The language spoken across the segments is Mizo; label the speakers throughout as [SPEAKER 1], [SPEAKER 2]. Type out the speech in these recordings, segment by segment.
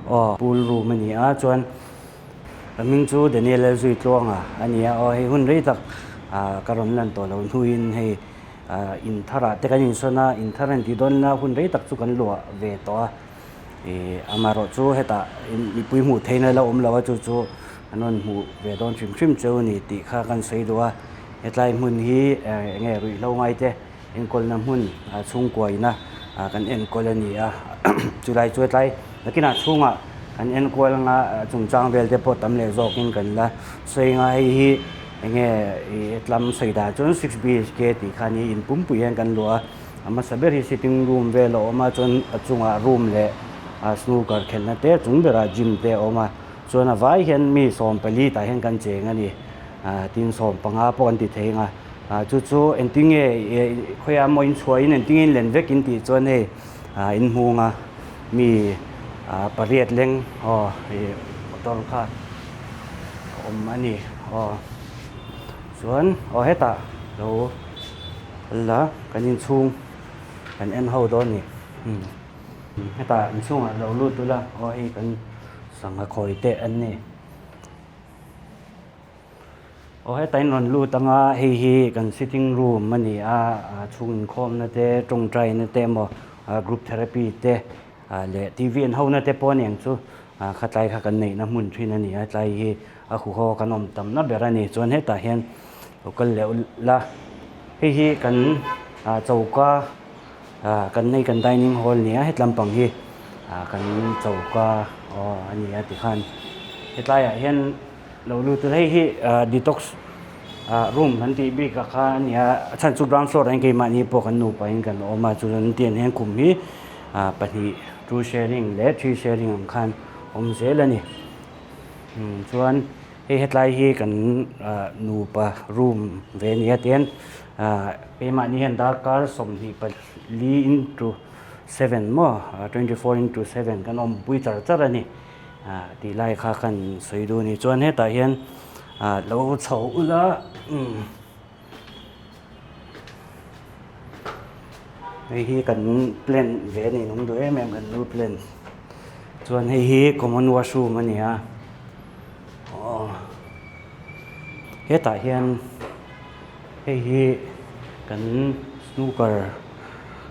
[SPEAKER 1] Aw pool room a ni a chuan ka hming chu Daniel Lalzuitluanga a ni a aw hei hun rei tak ah ka rawn lan tawh loh hnuin hei ah in tharah te kan insawn a in thar a intih dawn ila hun rei tak chu kan luah ve tawh a ih amaherawh chu hetah mipui hmuh theihna la awm lo a chu chu an rawn hmuh ve dawn hrim hrim cheu a ni tih kha kan sawi duh a hetlai hmun hi eng nge ruihhlo ngai te. Enkawlna hmun chhungkua ina kan enkawl a ni a, chulai chu tlai nakinah chhungah kan enkual anga chungchang vel te pawh tam leh zawkin kan la sawi anga hei hi enge ih hetlam sawi dan chuan 6 BHK tih kha a ni in pumpui hian kan luah a, a hmasa ber hi sitting room vel a awm a chuan a chungah room leh snooker khelhna te chung berah gym te a awm a, chuan a vai hian mi 14 tah hian kan cheng a ni, tin 15 pawh kan ti thei anga. Ah chu chu engtin nge khawiah maw in chhuahin engtin nge in len vek in tih chuan hei ah in hmung a mi ah pariat leng aw ih motor kha a awm a ni aw chuan aw hetah lo la kan inchhung kan en ho dawn a ni umm hetah inchhungah lo lut ula aw hei kan sangha khawi te an ni. Aw heta in rawn lut anga hei hi kan sitting room a ni a ah chhung inkhawmna te tawngtaina te emaw ah group therapy te ah leh T V an ho na te pawh a ni ang chu ah khatlai kha kan neihna hmun thin a ni a tlai hi a huho kan awm tamna ber a ni chuan hetah hian lo kal leh ula hei hi kan ah choka ah kan nei kan dining hall a ni a hetlam pang hi ah kan choka aw a ni a tikhan hetlaiah hian. Lo lut tur hei hi detox room kan tih bik ah kha a ni a a chhan chu ground floor ah hian keimahni pawh kan nupa in kan awm a chuan tiang hian khum hi pahnih two sharing leh three sharing ang khan awm zel a ni chuan hei hetlai hi kan nupa room ve a ni a tihian keimahni hian darkar 24 into 7 maw 24 into 7 kan awmpui char char a ni. Ah tih lai kha kan sawi duh a ni chuan hetah hian ah lo chho ula umm hei hi kan plant ve a ni nung duh em em kan nu plant chuan hei hi common washroom a ni a aw hetah hian hei hi kan snooker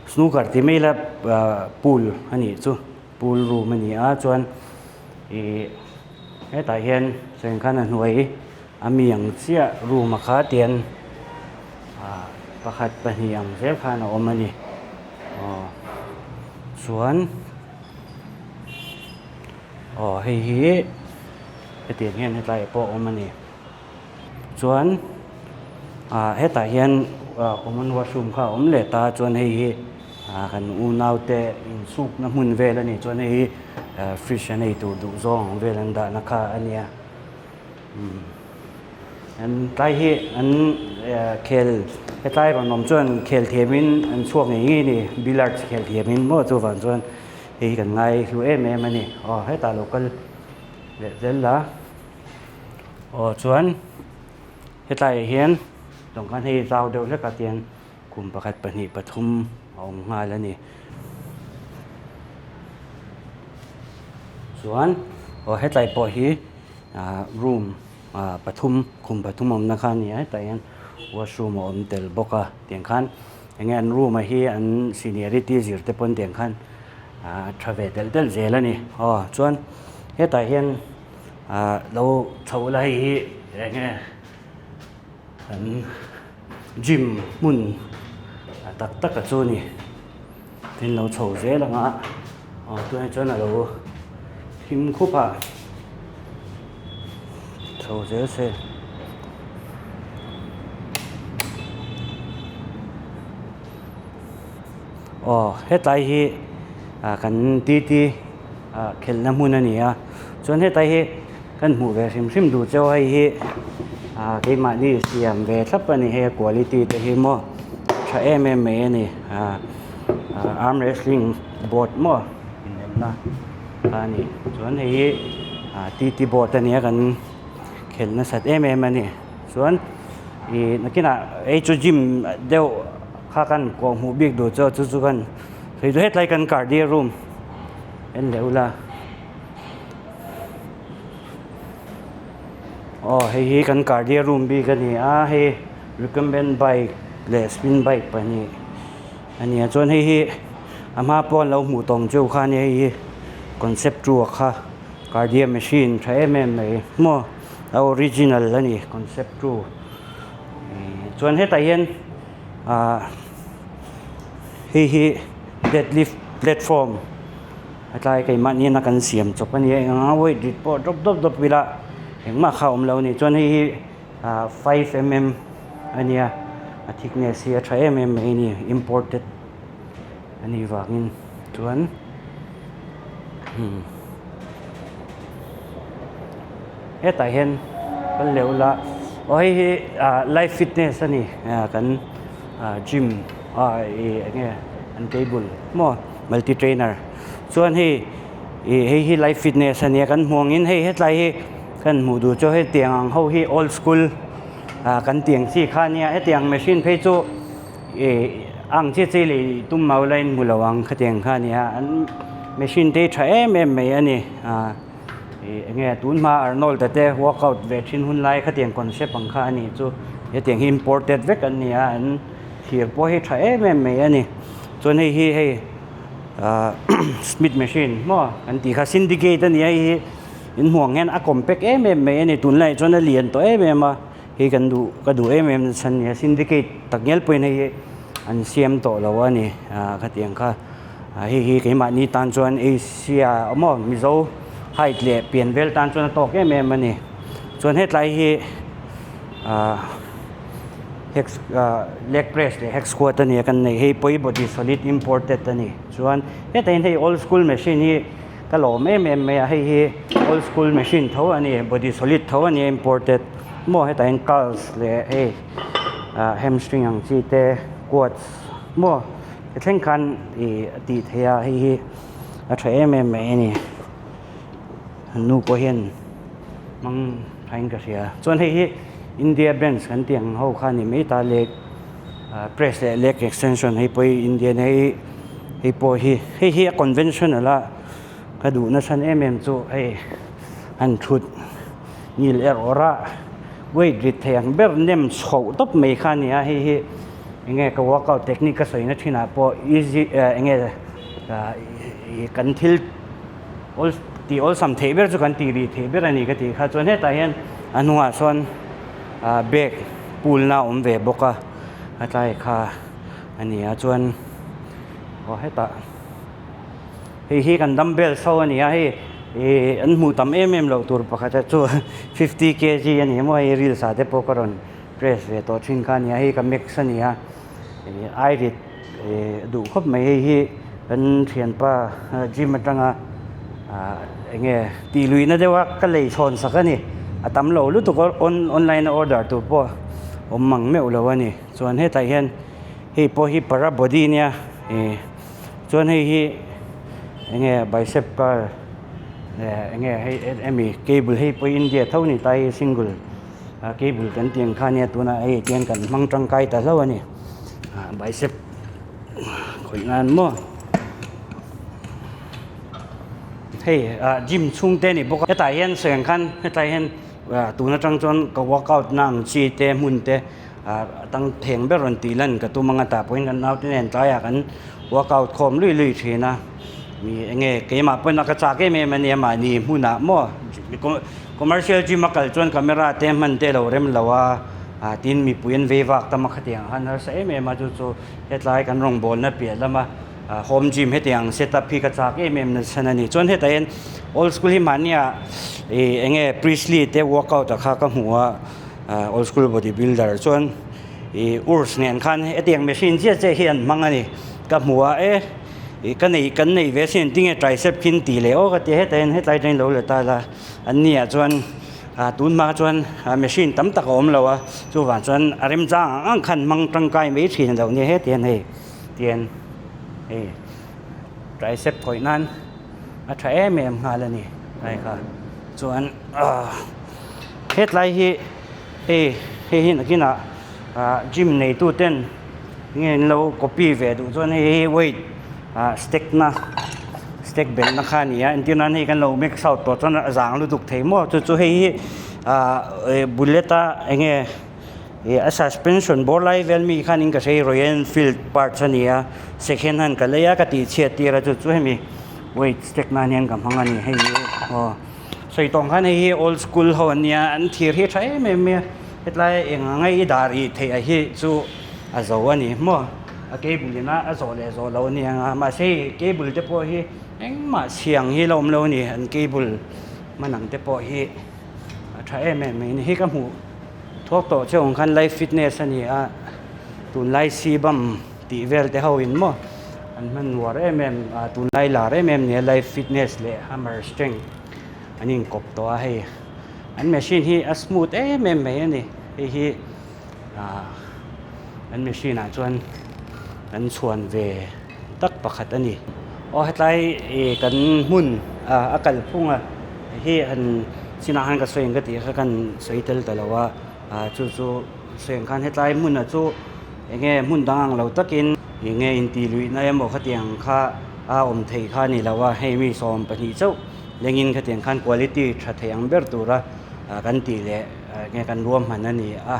[SPEAKER 1] snooker tih mai ila ah pool a nih chu. Pool room a ni a chuan ih hetah hian chuan khan a hnuai a mi ang chiah room a kha tian ah pakhat pahnih ang zel khan a awm a ni aw chuan aw hei hi hetiang hian hetlai ah pawh a awm a ni chuan ah hetah hian common washroom kha a awm leh ta chuan hei hi. Ah kan unaute insukna hmun vel a nih chuan hei hi fridge an ei tur duh zawng ang vel an dahna kha a nia umm an tlai hi an khel hetlai rawn awm chuan khel thiamin an chhuak ngei ngei a ni billiards khel thiamin maw chuvang chuan hei hi kan ngai hlu em em a ni aw hetah lo kal leh zel la aw chuan hetlaiah hian dawhkan hei zau deuh hlek a tiang. Kum pakhat pahnih pathum a awm nghal a ni. Chuan aw hetlai pawh hi ah room ah pathum khum pathum awmna kha a ni a hetah hian washroom a awm tel bawk a tiang khan enge an room ah hi an seniority zir te pawn tiang khan ah tha ve telh telh zel a ni aw chuan hetah hian ah lo chho ula hei hi enge An gym hmun tak tak a chu ni tin lo chho zel ang a aw tunah chuan a lo him khup a chho zel se. Aw hetlai hi ah kan titi ah khelhna hmun a ni a chuan hetlai hi kan hmuh ve hrim hrim duh cheu hei hi ah keimahni siam ve thlap a ni hei a quality te hi maw tha em em mai a ni ah arm wrestling board maw inenna a ni chuan hei hi ah titi board a ni a kan khelh nasat em em a ni chuan ih nakinah hei chu gym deuh. Kha kan kawh hmuh bik duh chu chu chu kan sawi duh hetlai kan cardio room en leh ula. Aw hei hi kan cardia room bik a ni a hei recumbent bike leh spin bike pahnih a ni a chuan hei hi a hma pawh an lo hmuh tawng cheu kha a nia hei hi concept two a kha cardia machine tha em em mai maw a original a ni concept two chuan hetah hian ah hei hi deadlift platform a tlai keimah nena kan siam chawp a nia eng anga weight rit pawh dawp dawp dawp ila engmah kha a awm lo a ni chuan hei hi ah five mm a nia a thickness hi a tha em em mai a ni imported a nih vangin chuan hmm hetah hian kan leh ula aw hei hi ah life fitness a ni ah kan ah gym ah ih eng nge an table maw multi trainer chuan hei ih hei hi life fitness a nia kan hmuh angin hei hetlai hi kan hmuh duh chu hetiang ang ho hi old school ah kan tih ang chi kha a nia hetiang machine phei chu ih ang chi chi leh tum mau la in hmu lo ang khatiang kha a nia an machine te hi tha em em mai a ni ah ih eng nge tun hma Arnold a te workout ve thin hun lai khatiang concept ang kha a nih chu hetiang hi imported vek an ni a an thir pawh hi tha em em mai a ni chuan hei hi hei ah smith machine maw kan tih kha syndicate a ni a hei hi in hmuh ang hian a compact em em mai a ni tunlaiah chuan a lian tawh em em a hei kan duh ka duh em em chhan a ni a syndicate tak ngial pawhin hei hi an siam tawh lo a ni ah khatiang kha ah hei hi keimahni tan chuan Asia maw Mizo height leh pian vel tan chuan a tawk em em a ni chuan hetlai hi ah hex ah leg press leh hex squat a ni a kan neih hei pawh hi body solid imported a ni chuan hetah hian hei old school machine hi ka lawm em em mai a hei hi old school machine tho a ni body solid tho a ni a imported maw hetah hian curls leh hei ah hamstring ang chi te quads maw ti thleng khan ih a tih theih a hei hi a tha em em mai a ni an nu pawh hian hmang thain ka hria chuan hei hi India bench kan tih ang ho kha a ni mai ta leg ah press leh leg extension hei pawh hi Indian hei hei pawh hi hei hi a conventional a ka duh nasa em em chu hei an thut ngil er awrh a weight rit thei ang ber nem chhoh tawp mai kha a ni a hei hi eng nge ka workout technique ka sawi na thinah pawh easy eng nge ah kan thil awl tih awlsam theih ber chu kan tih rih theih ber a ni ka tih kha chuan hetah hian a hnungah sawn ah bag pool na a awm ve bawk a a tlai kha a ni a chuan aw hetah hei hi kan dumbbell so a ni a hei ih an hmuh tam em em loh tur pakhat a chu fifty kg a ni maw hei reels ah te pawh ka rawn press ve tawh thin kha a ni a hei ka max a ni a ih ai rit ih duh khawp mai hei hi kan thianpa gym atanga ah eng nge tih luihna deuh a ka lei chhawn sak a ni a tam lo lutuk a online a order tur pawh awm mang meuh lo a ni chuan hetah hian hei pawh hi para body nia ih chuan hei hi eng nge bicep curl eng nge hei emi cable hei pawh India tho a ni ta hei single cable kan tih ang kha ania tunah hei tiang kan hmang tangkai ta hlauh a ni ah bicep khawih nan maw hei ah gym chhung te a ni bawk a hetah hian sawi ang khan hetlai hian ah tun atang chuan ka workout na ang chi te hmun te ah tang theng ber rawn tih lan ka tum ang a tah pawhin kan naute nen tlaiah kan workout khawm lui lui thin a mi eng nge keimah pawhin a ka chak em em a nia mahni hmunah maw commercial gym a kal chuan camera te hman te lo rem lo a ah tin mipui an vei vak tam a khatiang khan harsa em em a chu chu hetlai kan rawngbawlna piah lama ah home gym hetiang setup hi ka chak em em nachhan a ni chuan hetah hian old school hi mahnia ih eng nge priestly te workout ah kha ka hmu a ah old school body builder chuan ih urs nen khan hetiang machine chiah chiah hi an hmang a ni ka hmu a e ih ka nei kan nei ve sin tinge tricep khin tih leh aw ka ti a hetah hian hetlai atangin lo la ta la an ni ah chuan ah tun hma chuan ah machine tam tak a awm lo a chuvang chuan a remchang ang ang khan hmang tangkai mai thin a lo nia hetiang hei tian hei tricep khawih nan a tha em em nghal a ni lai kha chuan ah hetlai hi hei hei hi nakinah ah gym neitu ten nge an lo copy ve duh chuan hei hi weight ah stack na stack belhna kha a ni a entir nan hei kan lo mix out tawh chuan a zang lutuk thei maw chu chu hei hi. ah bullet a eng nge ih a suspension bawr lai vel mi khanin ka hrei Royal Enfield parts a ni a second hand ka lei a ka tih chhiat tir a chu chu hemi weight stack nan hian ka hmang a ni hei hi aw sawi tawng khan hei hi old school ho an nia an thir hi a tha em em mai a hetlai eng anga i dar ih theih a hi chu a zo a ni maw a cable in a a zawh leh zawh loh a ni ang a mahse hei cable te pawh hi engmah chhiang hi la awm lo a ni an cable hman ang te pawh hi a tha em em mai a ni hei ka hmuh thuak tawh che awm khan life fitness a ni a tunlai sibam tih vel te ho in maw an hman uar em em a tunlai lar em em nia life fitness leh hammer strength an inkawp tawh a hei an machine hi a smooth em em mai a ni hei hi ah an machine ah chuan an chhuan ve tak pakhat a ni aw hetlai ih kan hmun ah a kalphung a hi han chinah khan ka sawi ang ka tih kha kan sawi tel ta lo a ah chu chu sawi ang khan hetlai hmun ah chu eng nge hmun dang ang lo takin eng nge intih luihna emaw khatiang kha a awm thei kha a ni lo a hei mi 12 chauh lengin khatiang khan quality tha thei ang ber tura kan tih leh eng nge kan ruahman a ni a.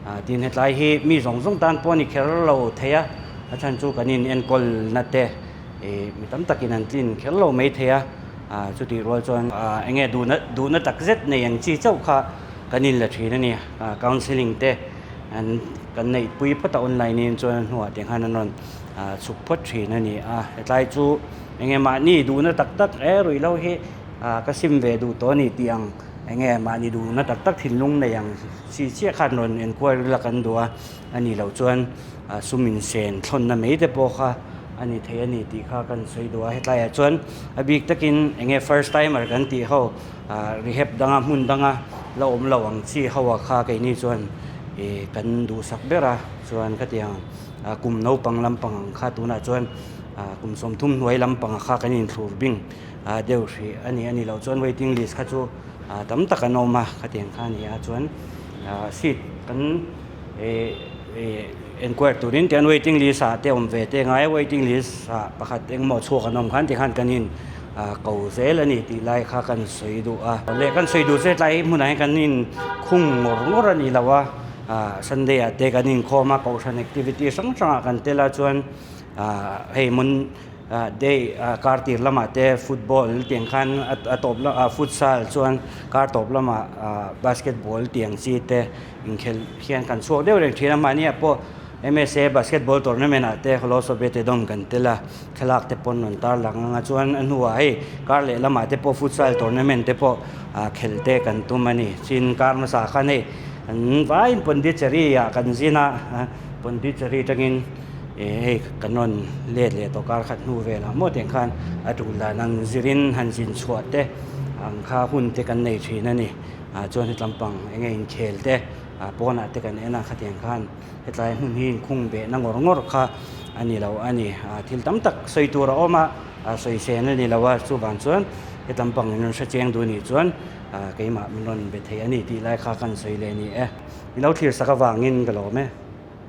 [SPEAKER 1] Ah tin hetlai hi mi zawng zawng tan pawh a ni kher lo thei a, a chhan chu kan in enkawl na te ih mi tam takin an tlin kher lo mai thei a, ah chutih rual chuan ah eng nge duhna duhna tak zet nei ang chi chauh kha kan in la thin a ni, ah counselling te an kan neih pui phawt a online in chuan a hnuah te khan an rawn ah chhuk phawt thin a ni a, hetlai chu eng nge mahni duhna tak tak e ruihhlo hi ah ka sim ve duh tawh a ni tih ang eng nge mahni duhna tak tak thinlung nei ang. Chi chiah khan rawn enquire ila kan duh a, a nih loh chuan sum insen thlawnna mai te pawh kha a ni thei a ni tih kha kan sawi duh a. Hetlaiah chuan a bik takin eng nge first timer kan tih ho rehab danga hmun danga la awm lo ang chi ho ah kha keini chuan ih kan duhsak ber a, chuan khatiang kum naupang lampang ang kha tunah chuan kum 30 hnuai lampang ah kha kan inthlur bing deuh hrih a ni. A nih loh chuan waiting list kha chu. Tam tak an awm a, khatiang kha a ni a, chuan seat kan enquire turin tian waiting list ah te awm ve te ngai a, waiting list ah pakhat engemaw chhuak an awm khan tikhan kan in ko zel a ni tih lai kha kan sawi duh a. Leh kan sawi duh che tlai hmunah hian kan in khung ngawr ngawr a ni lo a, Sunday ah te kan inkhawm a, kohhran activity hrang hrang ah kan tel a, chuan hei hmun Day kar tir lamah te football tiang khan a tawp lamah futsal chuan kar tawp lamah basketball tiang chi te inkhelh hian kan chhuak deuh reng thin a, mahniah pawh MSA basketball tournament ah te Holosobe te dawm kan tel a, thlalak te pawn rawn tar lang ang a, chuan a hnuah hei kar leh lamah te pawh futsal tournament te pawh khelh te kan tum a ni. Chin kar hmasa khan hei kan vaiin Pondicherry ah kan zin a, Pondicherry atangin Hei kan rawn let leh tawh kar khat hnu velah maw tiang khan a tul dan ang zirin han zin chhuah te ang kha hun te kan nei thin a ni. Chuan he tlampang eng nge inkhel te pawnah te kan en a khatiang khan hetlai hmun hi inkhung behna ngawr ngawr kha a ni lo a ni. Thil tam tak sawi tur a awm a, sawi sen a ni lo a, chuvang chuan he tlampang in rawn hre chiang duh nih chuan keimah min rawn be thei a ni tih lai kha kan sawi leh a ni e. I lo thlir sak avangin ka lawm e.